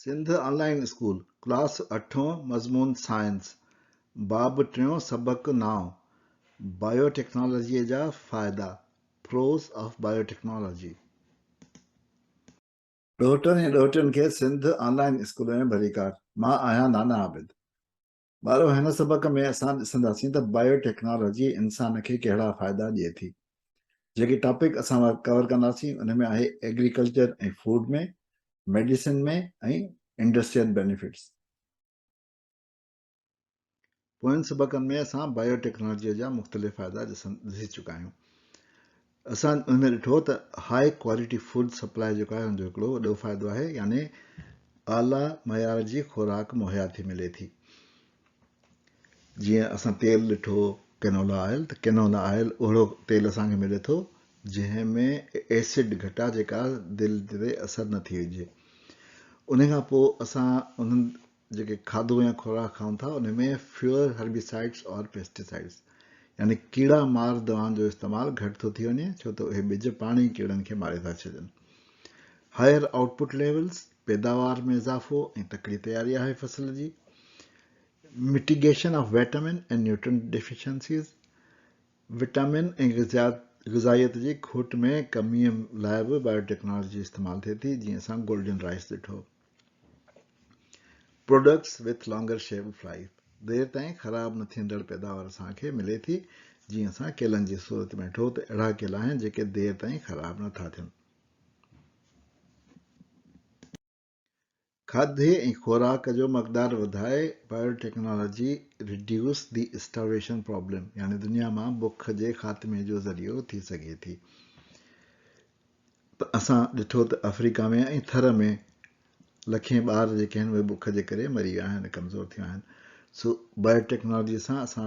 سنڌ آن line school, class اٺون، مضمون science, باب ٽيون، سبق نائون، بايو ٽيڪنالاجيء جا فائدا، Pros of Biotechnology. ڏوهٽن ۽ ڏوهٽين کي سنڌ آن لائين اسڪول ۾ ڀليڪار. مان آهيان نانا عابد. ٻارو هن سبق ۾ اسان ڏسنداسين ته بايو ٽيڪنالاجي انسان کي ڪهڙا فائدا ڏئي ٿي. جيڪي ٽاپڪ اسان ڪور ڪنداسين ان ۾ آهي agriculture ۽ food ۾، medicine ۾ ۽ industrial benefits. پوين سبقن ۾ اسان بايو ٽيڪنالاجيء جا مختلف فائدا ڏسي چڪا آهيون. اسان ان ۾ ڏٺو ته هاء ڪوالٽي فوڊ سپلاء جيڪو آهي ان جو هڪڙو وڏو فائدو آهي يعني اعليٰ معيار جي خوراڪ مهيا ٿي ملي ٿي. جيئن اسان تيل ڏٺو ڪينولا آئل ته ڪينولا آئل اهڙو تيل اسان کي ملي ٿو جنهن ۾ ايسڊ گهٽ آهي جيڪا دل تي اثر نه ٿي وجهي. ان کان پوء اسان انهن جيڪي کاڌو يا خوراڪ کائون ٿا ان ۾ Fewer Herbicides or Pesticides يعني ڪيڙا مار دوائن جو استعمال گهٽ ٿو ٿي وڃي ڇو ته اهي ٻج پاڻ ئي ڪيڙن کي ماري ٿا ڇڏين. Higher Output Levels پيداوار ۾ اضافو ۽ تڪڙي تياري آهي فصل جي. Mitigation of Vitamin and Nutrient Deficiencies vitamin ۽ غذائيت جي کوٽ ۾ ڪميء لاء به بايوٽيڪنالاجي استعمال ٿئي ٿي جيئن اسان گولڊن رائس ڏٺو. Products with longer shelf life دير تائين خراب نه ٿيندڙ پيداوار اسان کي ملي ٿي جيئن اسان ڪيلن جي صورت ۾ ڏٺو ته اهڙا ڪيلا آهن جيڪي دير تائين خراب نه ٿا ٿين. کاڌي ۽ خوراڪ جو مقدار وڌائي biotechnology reduce the starvation problem يعني دنيا مان بک جي خاتمي جو ذريعو ٿي سگهي ٿي. ته اسان ڏٺو ته آفريڪا ۾ ۽ ٿر ۾ لکين ٻار جيڪي آهن اهي بک جي ڪري مري ويا آهن ۽ ڪمزور ٿي ويا آهن سو بايو ٽيڪنالاجي سان اسان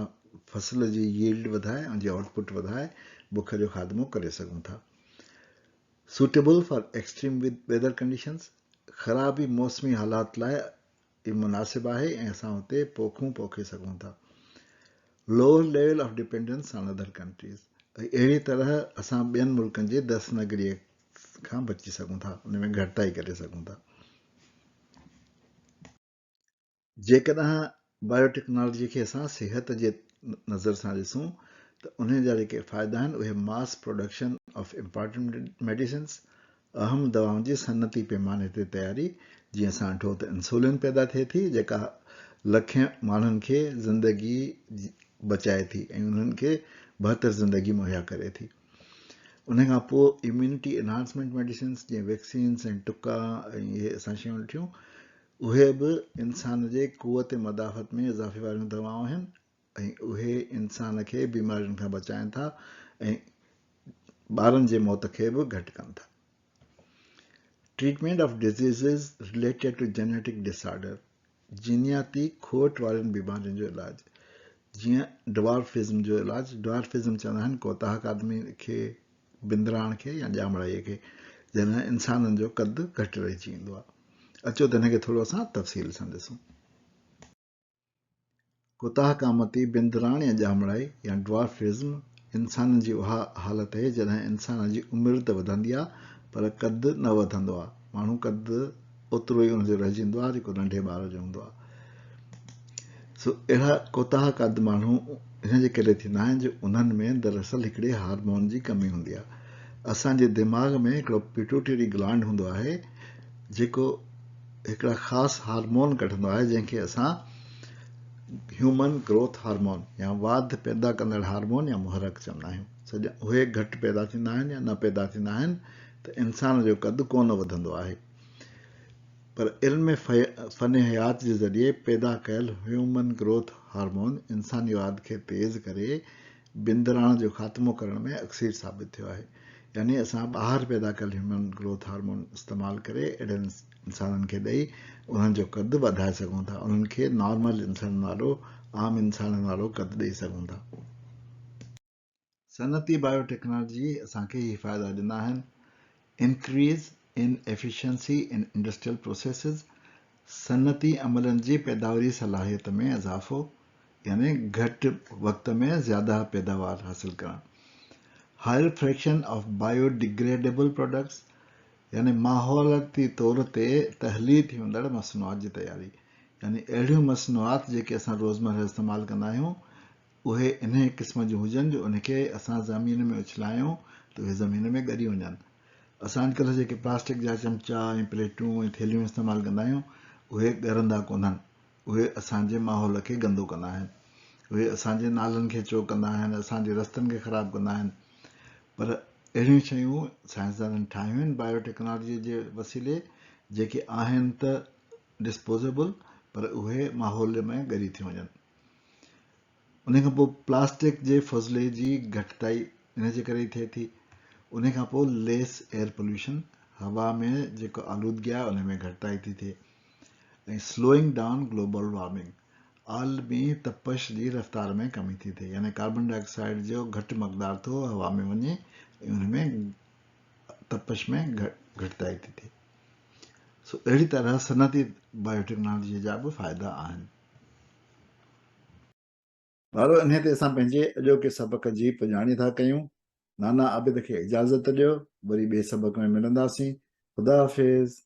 فصل جي ييلڊ وڌائي ان جي آئوٽ پٽ وڌائي بک جو خاتمو ڪري سگهون ٿا. Suitable for extreme weather conditions خرابي موسمي حالات لاء اهي مناسب آهي ۽ اسان اتي پوکون پوکي سگهون ٿا. Lower level of dependence on other countries ۽ اهڙي طرح اسان ٻين ملڪن جي دست نگريء کان بچي سگهون ٿا، ان ۾ گهٽتائي ڪري سگهون ٿا. جيڪڏهن بايوٽيڪنالاجي کي اسان صحت جي نظر سان ڏسون ته انهن جا جيڪي فائدا آهن اهي mass production of important medicines اهم دوائن جي صنعتي پيماني تي تياري، جيئن اسان ڏٺو ته انسولين پيدا ٿئي ٿي جيڪا لکين ماڻهن کي زندگي بچائي ٿي ۽ انهن کي بهتر زندگي مهيا ڪري ٿي. ان کان پوء اميونٽي انهانسمينٽ ميڊيسنس جيئن ويڪسينس ۽ ٽڪا ۽ اهي اسان شيون ڏٺيون اهي به انسان جي قوت مدافعت ۾ اضافي واريون دوائون آهن ۽ اهي انسان کي بيمارين کان بچائين ٿا ۽ ٻارن جي موت کي به گهٽ ڪن ٿا. Treatment of diseases related to genetic disorder جينياتي کوٽ وارين بيمارين جو علاج جيئن ڊوارفزم جو علاج ڊوارفزم چوندا آهن ڪوتاهه قادمي کي بندراڻ کي يا ڄامڙائي کي جنهن انسانن جو قد گهٽ رهجي ويندو آهي اچو ته هن کي ٿورو اسان تفصيل سان ڏسون. ڪوتاهه قامتي، بندراڻ يا ڄامڙائي يا ڊوارفزم انسانن جي اها حالت اهي جڏهن انسان جي عمر ته وڌندي آ پر قد نه وڌندو آ. ماڻهو قد اوترو ئي ان جو رهجي ويندو آ جيڪو ننڍي ٻار جو هوندو آ. سو اهڙا ڪوتاهه قد ماڻهو ان جي ڪري ٿيندا آهن جو انهن ۾ دراصل هڪڙي هارمون جي ڪمي هوندي آ. اسان جي دماغ ۾ هڪڙو پيٽوٽري گلانڊ هوندو آهي جيڪو هڪڙا خاص هارمون ڪڍندو آهي جنهن کي اسان هيومن گروٿ هارمون يا واڌ پيدا ڪندڙ هارمون يا محرڪ چوندا آهيون. سو اهي گهٽ پيدا ٿيندا آهن يا نه پيدا ٿيندا آهن ته انسان جو قد ڪونه وڌندو آهي. پر علم فن حيات جي ذريعي پيدا ڪيل هيومن گروٿ هارمون انساني واڌ کي تيز ڪري بندراڻ جو خاتمو ڪرڻ ۾ اڪسير ثابت ٿيو آهي. يعني اسان ٻاهر پيدا ڪيل هيومن گروٿ هارمون استعمال ڪري اهڙن انسانن کي ڏئي انهن جو قد وڌائي سگهون ٿا. انهن کي نارمل انسانن وارو، عام انسانن وارو قد ڏئي سگهون ٿا. صنعتي بايو ٽيڪنالاجي اسان کي هي فائدا ڏنا آهن. Increase in efficiency in industrial processes، صنعتي عملن جي پيداوري صلاحيت ۾ اضافو يعني گهٽ وقت ۾ زياده پيداوار حاصل ڪرڻ. Higher fraction of biodegradable products، يعني ماحولياتي طور تي تحليل ٿيندڙ مصنوعات جي تياري يعني اهڙيون مصنوعات جيڪي اسان روزمرهه استعمال ڪندا آهيون اهي انهي قسم جون هجن جو ان کي اسان زمين ۾ اڇلايون ته اهي زمين ۾ ڳري وڃن. اسان اڄڪلهه جيڪي پلاسٽڪ جا چمچا ۽ پليٽون ۽ ٿيلهيون استعمال ڪندا آهيون اهي ڳرندا ڪونهن اهي اسان جي ماحول کي گندو ڪندا آهن اهي اسان جي نالن کي چوڪ ڪندا آهن اسان جي رستن کي خراب ڪندا آهن پر اهڙيون شيون سائنسدانن ٺاهيون آهن بايو ٽيڪنالاجي جي وسيلي جيڪي آهن ته ڊسپوزيبل پر اهي ماحول ۾ ڳري ٿيون وڃن ان کان پوء پلاسٽڪ جي فضلي جي گهٽتائي ان جي ڪري ئي ٿئي ٿي ان کان پوء ليس ايئر پوليوشن هوا ۾ جيڪو آلودگي آهي ان ۾ گهٽتائي ٿي ٿئي ۽ سلوئنگ ڊائون گلوبل وارمنگ عالمي تپش جي رفتار ۾ ڪمي ٿي ٿئي يعني ڪاربن ڊاء آڪسائيڊ جو گهٽ مقدار ٿو هوا ۾ وڃي ۽ ان ۾ تپش ۾ گهٽتائي ٿي ٿئي. سو اهڙي طرح صنعتي بايوٽيڪنالاجي جا به فائدا آهن. ٻارو انهي تي اسان پنهنجي اڄوڪي سبق جي پڄاڻي ٿا ڪيون. نانا عابد کي اجازت ڏيو وري ٻئي سبق ۾ ملنداسين. خدا حافظ.